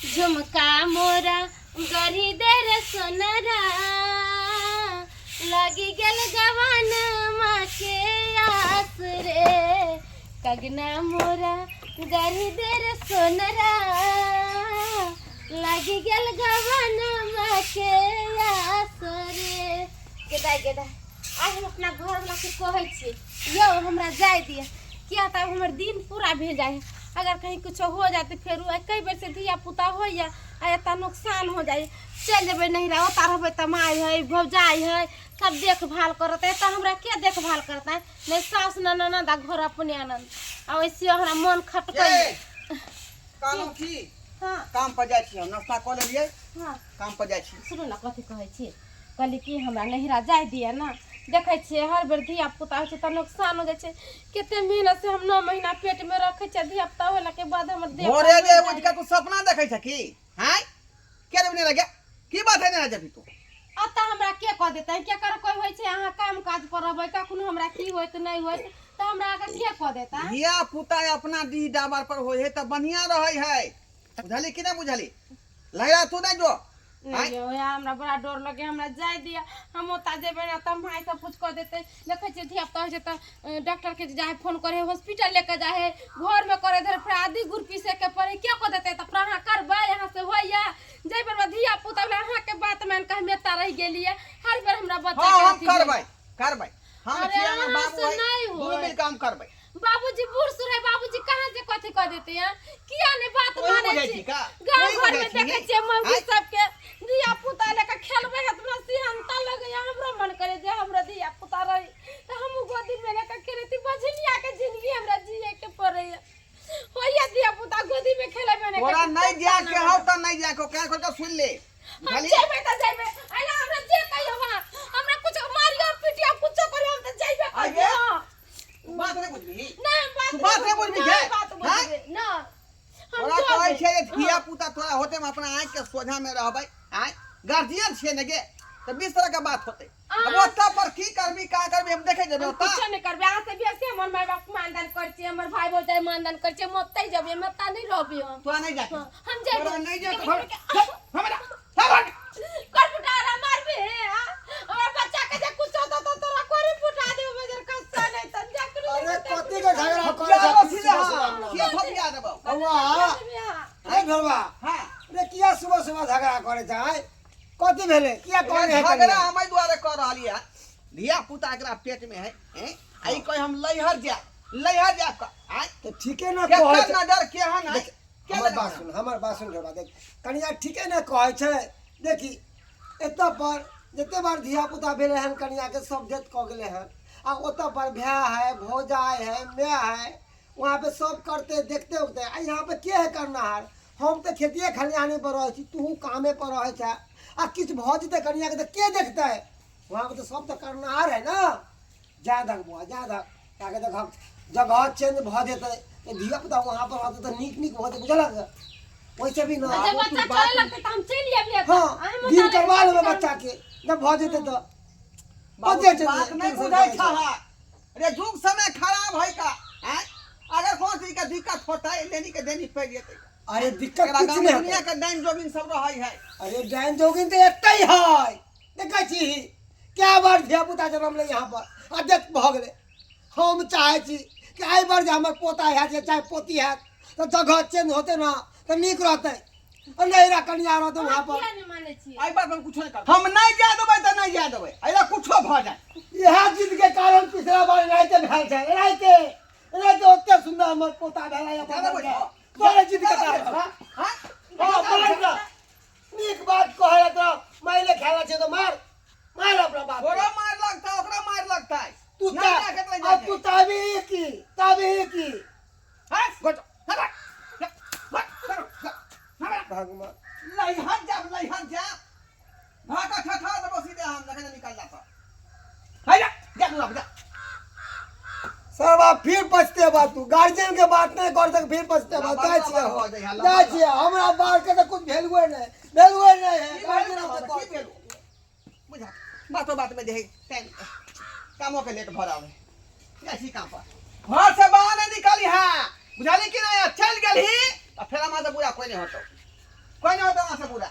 झुमका मोरा गढ़ी दे रे सोनरा लगी गेल गवान माँ के आस रे कगना मोरा गढ़ी दे रे सोनरा लगी गेल गवान माँ के आस रे। गेदाय गेदाय आइ हम अपना घरवला के कहै छियै यौ हमरा जाय दिअ, किया तऽ आब हमर दिन पूरा भेल जाइ है। अगर कहीं कुछो हो जाए तऽ फेर आइ कई बेर से धिया पुता होइए आ एतऽ नुकसान हो जाइ। चलि जेबै नैहरा, ओतऽ रहबै तऽ माय है भौजाइ है सब देखभाल करत, एतऽ हमरा के देखभाल करतै? नहि सासु नहि ननद आ घर अपने आनन्द। आ वैसे हमरा मन खटकै। कहलहुँ की? हाँ। काम पर जाइ छी हम, नाश्ता कऽ लेलियै। हाँ। काम पर जाइ छी। सुनू ने कथी कहै छी, कहली कि हमरा नैहरा जाय दिअ ने। देखै छियै हर बेर धिया पुता होइ छै तऽ नुकसान हो जाइ छै। कते मेहनत से हम 9 महीना पेट में रखै छियै, धिया पुता होला के बाद हमर देह भोरे पर जे हो उठि कऽ तू सपना देखै छ की? हैं? के देबी नहि लगे? की बात है नहि जेबी तू? अतऽ हमरा के कह देतै? केकर कोइ होइ छै? अहाँ काम काज पर रहबै, कखनो हमरा की होइत नहि होइत तऽ हमरा अगर के कह देतै? धिया पुता अपना डीह डाबर पर होइ है तऽ बढ़िया रहै है, बुझली कि नहि बुझली? लहरा तू नहि जो। नहीं यौ, यहाँ हमरा बड़ा डर लगे, हमरा जाय दिअ। हम ओतऽ जेबै ने तऽ माय सब कुछ कऽ देतै। देखै छियै धिया पुता होइ छै तऽ डॉक्टर के जाए फोन करे, हॉस्पिटल लेके जाए है, घर में करे धरे फेर आदि गुड़ पीसे के पड़े, के कऽ देतै? तऽ अहाँ करबै, अहाँ से होइए जाहि बेर धिया पुता भेलै, अहाँके बात मान कऽ हम एतऽ रहि गेलियै। हर बेर हमरा बच्चा हाँ, के हम अथी भेल। करबै, करबै। हम अरे छियै, हमर अहाँ बाबू से है, नहि दुनू होय। मिल कऽ हम करबै। बाबूजी बूढ़ सूढ़ है, बाबूजी कहाँ से कथी कह देते हैं? किया नहीं बात तोही माने बुझै छी? छी का? गाँव तोही घर बुझै में छी? देखे छियै मौगी आँय? सबके धिया पुता लेके खेलबै है तऽ हमरा सिहनता लगैया। हमरो मन करे जे हमरा धिया पुता रही तऽ हमहूँ गोदी में लेके खेलैती। बझनिया के जिंदगी हमरा जिए के पड़ैया। होइया धिया पुता गोदी में खेलेबै ने तोरा नहीं जाए के हौ तऽ नहीं जाए के हौ, कान खोल के सुन ले। हम बुझलियै? जेबै तऽ जेबै। अइला हमरा जे कहियो वहाँ हमरा कुछ मारियो पिटियो कुछो करियो हम तऽ जेबै आगे? करबै। हाँ। तू बात नहि बुझबिही? नहि, हम बात तू बात नहि बुझबिही नहि गे? बात हैं? बुझबै ना। हम तोरा कहै जेबै। छियै जे धिया पुता तोरा होते हम अपना आँखि के सोझा में रहबै। आँय गार्जियन छियै ने गे, तऽ 20 तरह के बात होते। अब ओतऽ पर की करबी का करबी हम देखे जेबै। हम ओतऽ कुछो नहि करबै। अहाँ से बेसी हमर माय बाप मानदान करै छै, हमर भाय भौजाइ मानदान करै छै। हम ओतहि जेबै, हम एतऽ नहि रहबै। हम तोरा नहि जाके हाँ, हम जेबै। तोरा नहि जाके जेबै। हमरा हमरा कर फुटा रहा मारबे है हाँ? हमरा बच्चा के जे कुछो तो तो तोरा कोरी फुटा देबो बजर कस्सा नहीं त जकरी। अरे कथी के झगड़ा करे थपिया छै देबो सीधे। सुबह सुबह हाँ हमरा? सीधे थपिया देबो। बौआ रे घरवा। हाँ। रे किया सुबह सुबह झगड़ा करे छै? आँय? कथी भेलै? किया कहने है झगड़ा? कनिया? हम एहि दुआरे कऽ रहलियै है, धिया पुता एकरा पेट में है, हैं? आ ई कहे हम लैहर जायब, लैहर जायब आँय? तऽ ठीके ने केकर कहै छै। नजर केहन है? देख, के हमर देलक बात ना? सुन, हमर बात सुन घरवा। देख कनिया ठीके ने कहै छै। देखी एतऽ पर जते बार धिया पुता भेलै हन कनिया के सब डेथ कऽ गेलै हन। आ ओतऽ पर भाय है, भौजाइ है, माय है, वहाँ पे सब करते देखते उखते। आ यहाँ पे के है करनाहार? हम तऽ खेतिए खलिहानी पर रहै छी, तूहू कामे पर रहै छै। आ किछु भऽ जेतै कनियाके तऽ के देखतै? वहाँ पे तऽ सब तऽ करनाहार है ने। जा दहक बौआ, जा दहक, ताके देखहक जगह चेंज भऽ जेतै तऽ धिया पुता वहाँ पर रहतै तऽ नीक नीक भऽ जेतै, बुझलक? ओहिसे भी ना जब बच्चा चले लगतै तऽ हम चलि आबि। हाँ, दिन करवा लेबै बच्चा के जब भऽ जेतै तऽ। बाबू, बच्चे बात नहीं बुझै छह रे, युग समय खराब है का। हैं? अगर कोनो चीज के दिक्कत होता है लेनी के देनी पड़ जेतै। अरे दिक्कत एकरा किछु गाँव नहि दुनिया हेतै। के डाइन जोगिन सब रहै है। अरे डाइन जोगिन तऽ एतै है। देखै छी कए बार धिया पुता जनमलै यहाँ पर आ डेथ भऽ गेलै। हम चाहै छी कि एहि बार जे हमर पोता हैत या चाहे पोती हैत तऽ जगह चेंज होतै ने तऽ नीक रहतै। आ नैहरा कनिया रहतै वहाँ पर। किया नहि मानै छियै? एहि बात हम कुछो नहि करब। हम नहीं जाय देबै तऽ नहीं जाय देबै, एहि कुछो भऽ जाय। इएह जिद के कारण पिछला बार एनाहिते भेल छै, एनाहिते एनाहिते ओते सुन्दर हमर पोता भेलै अपन। जा देबै। तोरे जिद के कारण। हाँ? हाँ, मार दऽ। नीक बात कहै तऽ मारि खेला छै तऽ मार मार अपना बाप के। ओकरा मार लगता, ओकरा मार लगता है। तू नहीं जाके तो नहीं अब जाके। तू ताबी की ताबी की हाँ? गोटो, हाँ, हाँ, हाँ, करो, हाँ, हाँ। भगवान। लैहर जाब, लैहर जाब। भागा ठठा देबो सीधे हम जखन निकल जाता। है जा, जा तू जा। सरबा फिर पछते बा तू, गार्जियन के बात नहीं कर सक, फिर पछते बा। लम्बा जाइ लम्बा छियै भऽ जाइ है, लम्बा जाइ छियै। हमरा बार के तऽ कुछ भेलुए नहीं, भेलुए नहीं है। की गार्जियन भेलौ? हमसे की कहै। भेलौ? बुझा बातो बात में जे है टाइम कामो के लेट भऽ रहल है। जाइ छी काम पर। घर से बाहर नहीं निकली है, बुझाली कि नहीं? चल गेलही तऽ फेर हमरा से बुरा कोई नहीं होतो।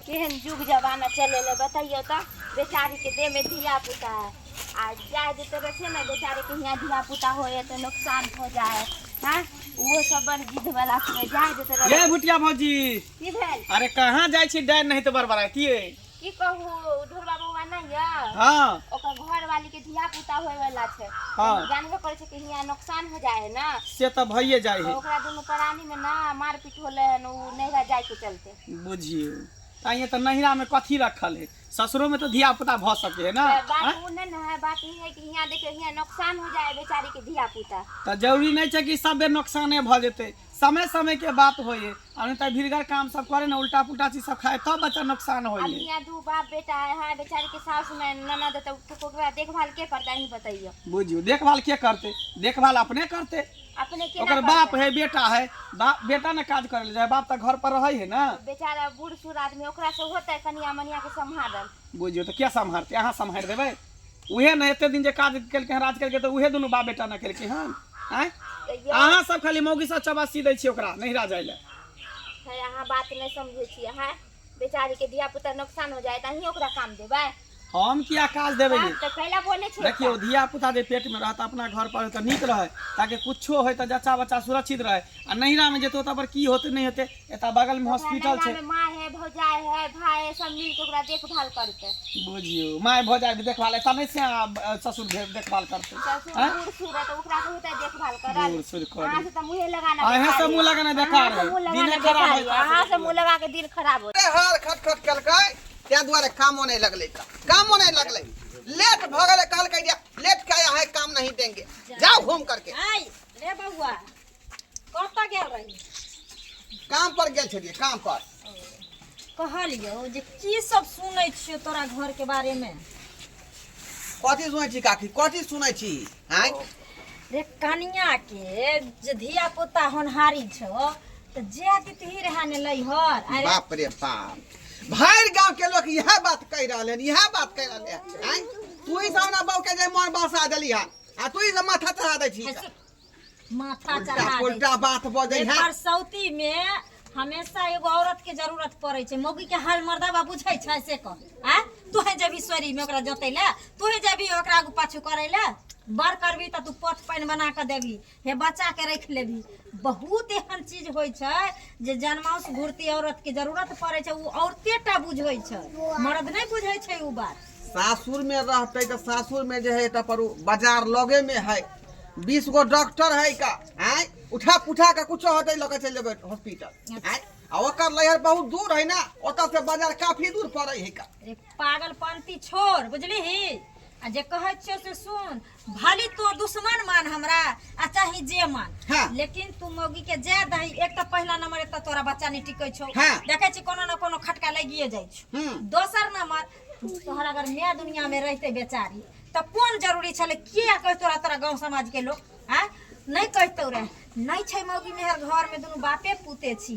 केहन युग जमाना चलेले बतैयौ तऽ। बेचारी के देह में धिया पुता है आ जाय देते रहे ने बेचारे के हियाँ धिया पुता होए तऽ नुकसान हो जाए। हाँ वो सब बड़ जिद वाला छै, जाय देते रहे। ये भुटिया भौजी, की भेल? अरे कहाँ जाइ छी डाइन नहीं तो बड़बड़ातिए। की कहू, ढोरबा बौआ नहीं यऽ, हाँ ओकर घर वाली के धिया पुता होए वाला छै। हाँ। जानबे करै छै कि हियाँ नुकसान हो जाए है ना, से तऽ भइए जाइ तो है। ओकरा दुनू प्राणी में ना मारपीट होले हन उ नैहरा जाय के चलते। बुझियौ ताइए तऽ नैहरा में कथी रखल है, ससुरो में तो धिया पुता भऽ सके है ना। तऽ बात आँय? उ नहीं न है, बात ई है कि हियाँ देखियौ हियाँ नुकसान हो जाए बेचारी के धिया पुता। तऽ जरूरी नहीं छै कि सब बेर नुकसाने भऽ जेतै, समय समय के बात होइ है। आ नहीं तऽ भीड़गर काम सब करे ना, उल्टा पुल्टा चीज सब खाए तब बच्चा नुकसान होइ अब है। हियाँ दू बाप बेटा है, हाँ बेचारी के सास में ननद है, तो ओकरा देखभाल के करतै अहीं बतैयौ। बुझियौ देखभाल के करतै, देखभाल अपने करतै। अपने केना ओकर बाप करतै? है बेटा है, बाप बेटा ने काज करे ले जाए, बाप तऽ घर पर रहै है ना। बेचारा बूढ़ सूढ़ आदमी ओकरा से होतै कनिया मनिया के सम्हारल? बुझियौ तऽ किया सम्हारतै, अहाँ सम्हारि देबै? उहे ने एते दिन जे काज केलकै हन, राज केलकै, तऽ उहे दुनू बाप बेटा ने केलकै हन। आँय तऽ यौ अहाँ सब खाली मौगी सब चबासी दै छियै ओकरा नैहरा जाइ लए। है अहाँ बात नहीं समझै छियै, हाँ बेचारी के धिया पुता नुकसान हो जाए तऽ अहीं ओकरा काम देबै? हम किया काज देबै? काम तऽ कैला बोलै छै। देखियौ धिया पुता जे पेट में रहत अपना घर पर तऽ नीक रहै, ताकि कुछो होय तऽ जच्चा बच्चा सुरक्षित रहे। आ नैहरा में जेतै ओतऽ पर की होतै नहि होतै, एतऽ बगल में ओकरा हॉस्पिटल नैहरा छै। में माँ है, भौजाई है, भाई है, सब मिल के ओकरा देखभाल करतै। बुझियौ माय भौजाइ भी देखभाल एतऽ नहि से ससुर देखभाल करतै। ससुर आँय? बूढ़ सूढ़ है तऽ ओकरा के होतै देखभाल करल? बूढ़ सूढ़ करै। अहाँ से तऽ मुँहे लगाना अहें बेकार से है। मुँह लगाना बेकार अहाँ से है। मुँह लगाना दिने खराब बेकार होइ है। छै। अहाँ से मुँह लगा के दिन खराब हो। हाल खटखट केलकै, ताहि दुआरे कामो नहीं लगलै, कामो नहीं लगलै, लेट भऽ गेलै। कहलकै जे लेट के आया है काम नहीं देंगे, जाओ घूम करके। आइ रे बौआ, कतऽ गेल रही? काम पर गेल छलियै, काम पर। कहलियौ जे की सब सुनै छियौ तोरा घर के बारे में? कथी सुनै छी काकी, कथी सुनै छी? आँय रे कनिया के जे धिया पुता होनहारी छौ तऽ जे दितही रहे ने लैहर। अरे बाप रे बाप, भरि गांव के लोग इएह बात कहि रहल हन, इएह बात कहि रहल हन। आँय तू ही सब ना बहू के जे मन बसा देली हन, आ तू ही सब माथा चढ़ा दै छी। माथा उल्टा चढ़ा दै। पुल्टा बात बजै है। परसौती में हमेशा एगो औरत के जरूरत पड़ै छै। मौगी के हाल मर्दाबा बुझै छै से कह। आँय तोहे जेबही सोरी में ओकरा जोतै लए, तोहे जेबही ओकरा आगू पाछू करै लए? बड़ करबही तऽ तू पथ पानि बना कऽ देबही, हे बच्चा के राखि लेबही। बहुत एहन चीज होइ छै जे जनमाउस घुरती औरत के जरूरत पड़ै छै, ओ औरते टा बुझै छै, मर्द नहि बुझै छै ओ बात। सासुर में रहते तऽ सासुर में जे है एतऽ पर उ बाजार लगे में है, 20 गो डॉक्टर है का। आँय उठा पुठा के कुछो होतै लऽ के चलि जेबै हॉस्पिटल। आँय आ ओकर लहर बहुत दूर है ना, ओतऽ से बाजार काफी दूर पड़ै है का। रे पागलपंती छोड़, बुझलिही? आ जे कहै छियौ से सुन, भली तो दुश्मन मान हमरा आ चाहे जे मान, हाँ। लेकिन तू मौगी के जाय दही। एक तऽ पहिला नंबर एक तऽ तोरा बच्चा नहीं टिकै छौ, हाँ। देखै छी कोनो न कोनो खटका लगिए जाइ छौ। दोसर नंबर तोहर अगर माय दुनिया में रहते बेचारी तऽ कोन जरूरी छलै? किया कहि तोरा तोरा गाँव समाज के लोग? आँय नहीं कहितौ रहे। नहीं छै मौगी मेहर घर में, दुनू बापे पुते छी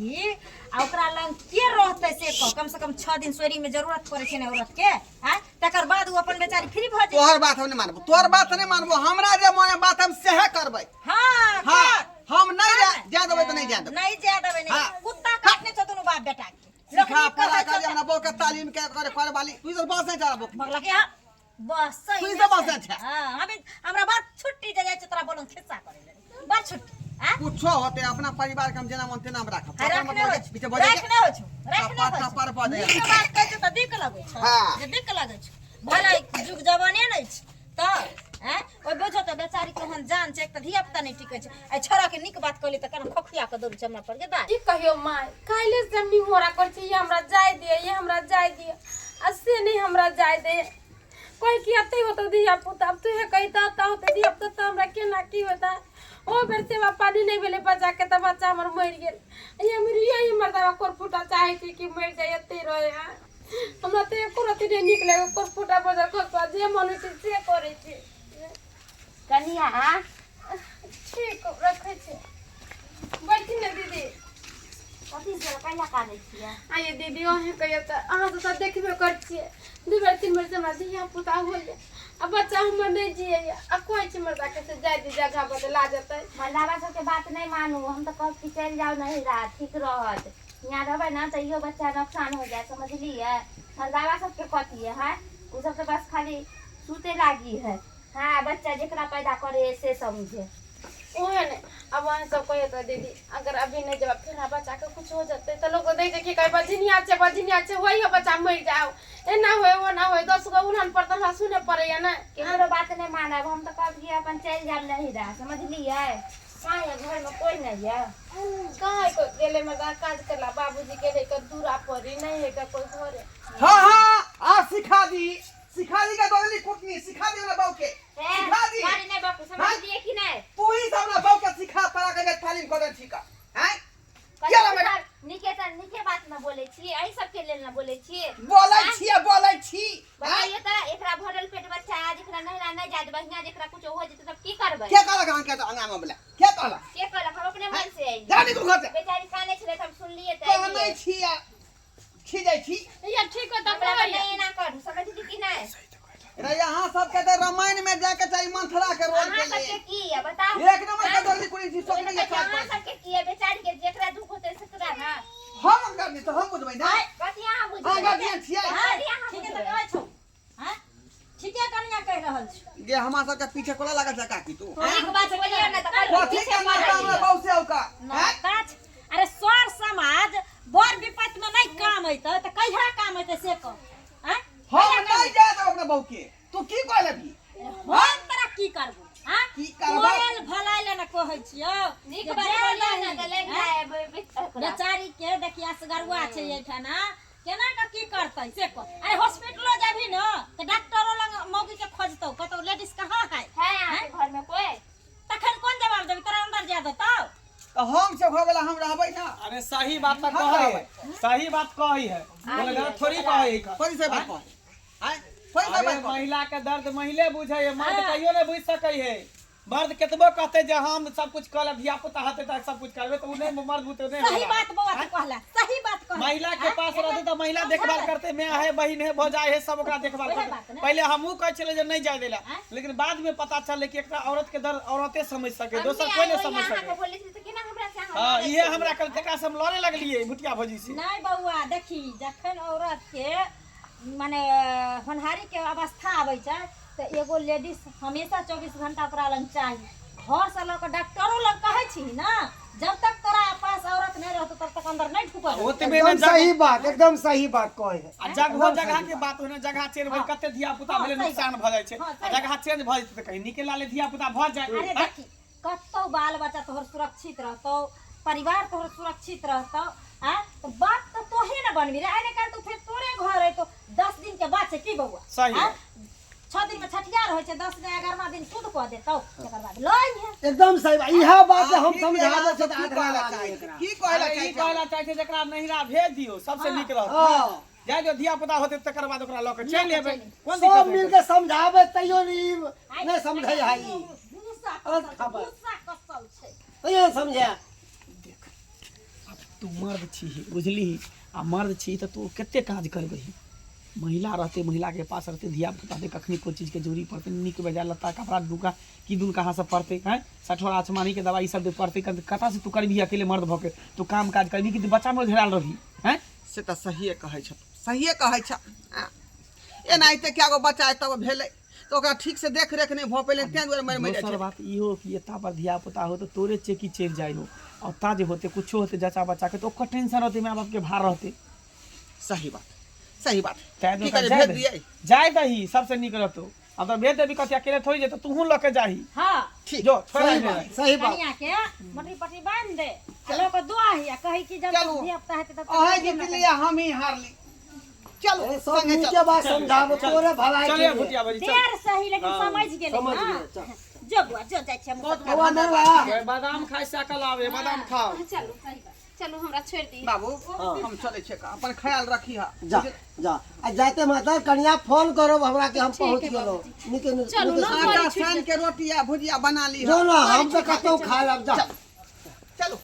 आ ओकरा लग के रहतै से कह? कम से कम 6 दिन सोरी में जरूरत पड़ै छै ने औरत के। आँय तकर बाद ओ अपन बेचारी फ्री भऽ जेतै। तोहर बात हम नहीं मानबो, तोहर बात नहीं मानबो, हमरा जे मन बात हम सेहे करबै। हाँ हाँ कर। हम नहीं जा देबै तऽ नहीं जा देबै। नहीं जाय देबै नहीं। हाँ। कुत्ता काटने छौ दुनू बाप बेटा के। सिखा लोकनी पढ़ा कहै कर छौ हमरा बहू के तालीम के करे करे वाली तू सब बस नहीं जा बहू। भगला के हाँ बस सही तू में सब बस छै। छै। हाँ हमें हमरा बात छुट्टी जे जाइ छै तोरा बोलन खिस्सा करे ले बड़ छुट्टी। आँ कुछो होते अपना परिवार के हम जेना मन तेना हम राखब। हाँ, रखने होइ पीछे छौ, बजै के। रखने होइ छौ, रखने थप्पड़ होइ छौ। थप्पड़ बजै। नीक बात कहै छौ तऽ दिक लगै छौ। हाँ। जे दिक लगै छौ, भला जुग जमाने नहि छै तऽ आँय ओहि बुझो तऽ बेचारी केहन जान छै। एक तऽ धिया पुता नहि टिकै छै, एहि छोड़ा के नीक बात कहली तऽ केना खोखिया के दौड़ छै हमरा पर। गे दाइ की कहियो माय, काल्हि से हम निहोरा करै छी, ये हमरा जाय दिअ, ये हमरा जाय दिअ, आ से नहीं हमरा जाय दे। कहि कि एते होतौ धिया पुता, अब तूहे कही तऽ एतऽ होतै धिया पुता तऽ हमरा केना की होतै? ओ बेर सेवा पानी नहीं भेलै बच्चा के तऽ बच्चा हमर मरि गेल। ये मरियो मर्दाबा कोर फूटा चाहै छै कि मरि जाय, एते रहे। हमरा तऽ एको रत्ती नहि नीक लगै, कोर फूटा बजर खसुआ जे मन होइ छै से करै छै। कनिया ठीक रखै छी, बैठी ने दीदी। कथी से कैला कानै छियै? आइए दीदी, अहें कहियौ तऽ अहाँ तऽ देखबे करै छियै, 2 बेर 3 बेर से हमरा धिया पुता होइए आ बच्चा हमर नहि जियैए, आ कहै छी मर्दाके से जाय दी, जगह बदला जेतै। मर्दाबा सबके बात नहि मानू, हम तऽ कहब कि चलि जाउ नैहरा, ठीक रहत। यहाँ रहबै ने तऽ इहो बच्चा नुकसान हो जाए, समझलियै? मर्दावा सबके कथी है, हैं? ओ सब तऽ बस खाली सुते लागी है। हाँ, बच्चा जेकरा पैदा करे है से समझे। ओहे ने अब अहाँ सब कहियो तऽ दीदी, अगर अभी नहि जेबै फेर बच्चा के कुछ हो जेतै तऽ लोग दै छै कि कहै बझनिया छै, बझनिया छै, वही बच्चा मरि जाओ, एना होय ओना होय, 10 गो उल्हन पर तऽ हमरा सुने पड़ैया ने। केकरो बात नहि मानब हम, तऽ कहब कि अपन चलि जायब नहिरा, समझलियै? कहाँ है घर में कोई नहीं है? कहाँ कोई गेलै मर्दा काज करला, बाबूजी गेलै के दूरा पर ही नहीं है के कोई घरे। हाँ हाँ, आ सिखा दी, सिखा दी का दोगली कुटनी सिखा दी हमरा बहू के, सिखा दी। गाड़ी नहीं बापू, समझलिए कि नहीं? तू ही सब हमरा बहू के सिखा पढ़ा के तालीम कर दे, ठीक है? हैं क्या नाम है? नीके तऽ नीके बात न बोलै छी, एहि सबके लेल न बोलै छी। बोलै छी, बोलै छी। बताइए तऽ, एकरा भरल पेट बच्चा है, जेकरा नहिरा नहि जाय देबै, हियाँ जेकरा कुछ हो जेतै तब की करबै? के कहलक अहाँ के अंगना में बोले? के कहलक? के कहलक? हम अपने मन से अइली। जा निकलू घर से। बेचारी कानै छलै तऽ हम सुनलियै तऽ कहनै अइलियै। छी आ खी जाइ छी। या ठीक हो तऽ हमरा कहैया। नहि एना करू, समझली कि नहि? रे यहाँ सबके तऽ रामायण में जाके चाही मंथरा के रोल अहाँ के सबके लिए। की है बताउ? एक नंबर के दोगली कुड़ी छी, सोचने के अहाँ साथ सबके की है? बेचारी के जेकरा दुख होतै सेकरा ना। हम गार्जियन तऽ हम बुझबै ना। कथी अहाँ बुझबै? अहाँ गार्जियन छियै। कथी अहाँ ठीके तऽ बुझबै? कहै छौ, हैं? ठीके कनिया कहि रहल छौ। गे हमरा सबके पीछे कोला लागल छै काकी तू? एक बात बोलियौ ने तऽ कहलहुँ कथी पीछे के पड़ल नाता हमरा यऽ। बहू से औका? हैं? नाता छै। अरे सर समाज बड़ विपत्ति में नहीं काम अयतै तऽ कहिया काम अयतै से कह, हैं? हम नहीं जाय देब अपना बहू के। तू की कह लेबही? हम तोरा की करबो, हैं? की करबो? तोरे भलाई ले ने कहै छियौ। नीक जे बात जाय बोलियौ ने दही, तऽ लागि हैं? जाय एकरा। बेचारी के देखिया असगरुआ छै एहिठाम, केना कऽ की करतै से कह। अरे हॉस्पिटलो जेबही ने तऽ डॉक्टरो लग मौगी के खोजतौ, कतौ लेडीज कहाँ है? है अहाँके घर में कोई? तखन कोन जवाब देबी? तोरा अंदर जाय देतौ? तऽ हम से घर वाला हम रहबै ना। अरे सही बात तऽ हम कहै रहबै। है, सही बात कहै है, बोले गलत थोड़ी कहै है। थोड़ी से बात कहै आँय, थोड़ी से अरे बात कहै। महिला के दर्द मैले बुझै है, मर्द कहियो नहीं बुझ सकै है। मर्द केतबो कहते जे हम सब कुछ कर धिया पुता हते तऽ सब कुछ करबे, तऽ उ नहीं मर्द बुते नहीं सही होला। बात बौआ तू कहला, सही बात कहला। महिला के पास रहते तऽ महिला देखभाल करते, माय है, बहिन है, भौजाई है, सब ओकरा देखभाल वएह करते। बात ने। पहले हमहूँ कहै छलियै जे नहीं जाय देला, आँय? लेकिन बाद में पता चलले कि एकटा औरत के दर्द औरते समझ सके, हम दोसर भी कोई नहीं आइ समझ ओहि अहाँके सके। बोलै छी तऽ केना हमरा से अहाँ हाँ, लड़ै इहे छियै? हमरा कल तकरा से हम लड़े लगलियै भुटिया भौजी से। नहीं बौआ देखी, जखन औरत के माने होनहारी के अवस्था आबै छै तऽ एगो लेडीज हमेशा 24 घंटा ओकरा लग चाही। घर से लऽ कऽ डॉक्टरो लग कहै छी ना, जब तक तोरा पास औरत नहीं रहतो तब तक अंदर नहीं ढुकल। ओतबे ने एकदम सही बात, एकदम सही बात कहै है। आ जगहो जगह के बात होइ ने, जगह चेंज भऽ कते धिया पुता हाँ, भेलै सही नुकसान भऽ जाइ छै। हाँ, आ सही जगह चेंज भऽ जेतै तऽ कहीं नीके लाले धिया पुता भऽ जाय। अरे देखी, कतौ बाल बच्चा तोहर सुरक्षित रहतौ, परिवार तोहर सुरक्षित रहतौ, आ तो बाप तो तोहे ना बनबी रे। आइ काल्हि तो फिर तोरे घर है तो 10 दिन के बाद छै की बौआ? सही। आ? 6 दिन में छठियार होइ छै, 10 दिन 11वां दिन शुद्ध कऽ देतौ, तकर बाद लऽ अइहे। एकदम सही बात, इएह बात हम की समझाबै छै तऽ की आठ कहला लाख चाहै छी? एकरा। की कहला अरे चाहै ई छी? कहला चाहै छै जेकरा नहिरा भेज दियौ सबसे नीक रहत। हाँ। जाय दियौ, धिया पुता होतै तकर बाद ओकरा लऽ के चलि एबै, कोन सब दिक्कत मिल हेतै? के समझाबै तैयो ई नहीं समझै है ई। भूसा और कसल छै, खबर। भूसा कसल छै। तैयो नहीं समझे। देख आब तू मर्द छी बुझली, आ मर्द छी तऽ तू कते काज करबही। महिला रहते, महिला के पास रहते, धिया पुता के कखनी कोई चीज के जरूरी पड़ते, नीक बेजाय लत्ता कपड़ा डुका की दून कहाँ से पड़ते, हैं सठोरा आचमानी के दवाई सब दे पड़ते, कतऽ से तू करबही अकेले मर्द भऽ के? तू काम काज करबही कि तू बच्चा में ओझरायल रहबही? हैं से तऽ सहिए कहै छ, सहिए कहै छ। एनाहिते कए गो बच्चा एतऽ भेलै तऽ ओकरा ठीक से देख रेख नहि भऽ पेलै, ताहि दुआरे मरि मरि जाइ दोसर छै। बात इहो कि एता पर धिया पुता हो तऽ तोरे चेकी चलि जाइ हो, आ ओतऽ जे होते कुछो होते जच्चा बच्चा के तऽ ओकर टेंशन रहते, माय बाप के भार रहते। सही बात, सही बात। ताहि की दुआरे करियै, जाय भेज दही, दियै? जाय दही सबसे नीक रहतौ। आब तऽ भेज देबी, कथी अकेले थोड़ी जेतौ, तूहू लऽ के जाही। हाँ ठीक। जो छोड़ सही दे। बात, सही बात। कनिया के मटरी पटरी बांध दे आ लऽ कऽ दोही आ कही कि जब चलू। धिया पुता हेतै तब तक अहें भेजिए हमरा। जीतली आ हमही हारली। चलू ए, सब संगे नीके चलू। बात समझाबो, तोरे भलाई के चलिए लिए। भुटिया भौजी, चल। देर सही लेकिन समझ गेलै। समझ हाँ। गेलै, चल। जो बुआ जो, जाइ छी हम। बहुत बौआ नहि बा। बादाम खाइ से अकल आवे, बादाम खाओ। चलू चलू, हमरा छोड़ि दी बाबू, हम चलै छियै, अपन ख्याल रखी। जा जा, आ जाते माता कनिया फोन करब हमरा कि हम पहुँच गेलहुँ। नीके नीके। चलू ना। आटा सान के रोटी आ भुजिया बना ली। जो ना, हम तऽ कतहु खा लेब, जा। चलू।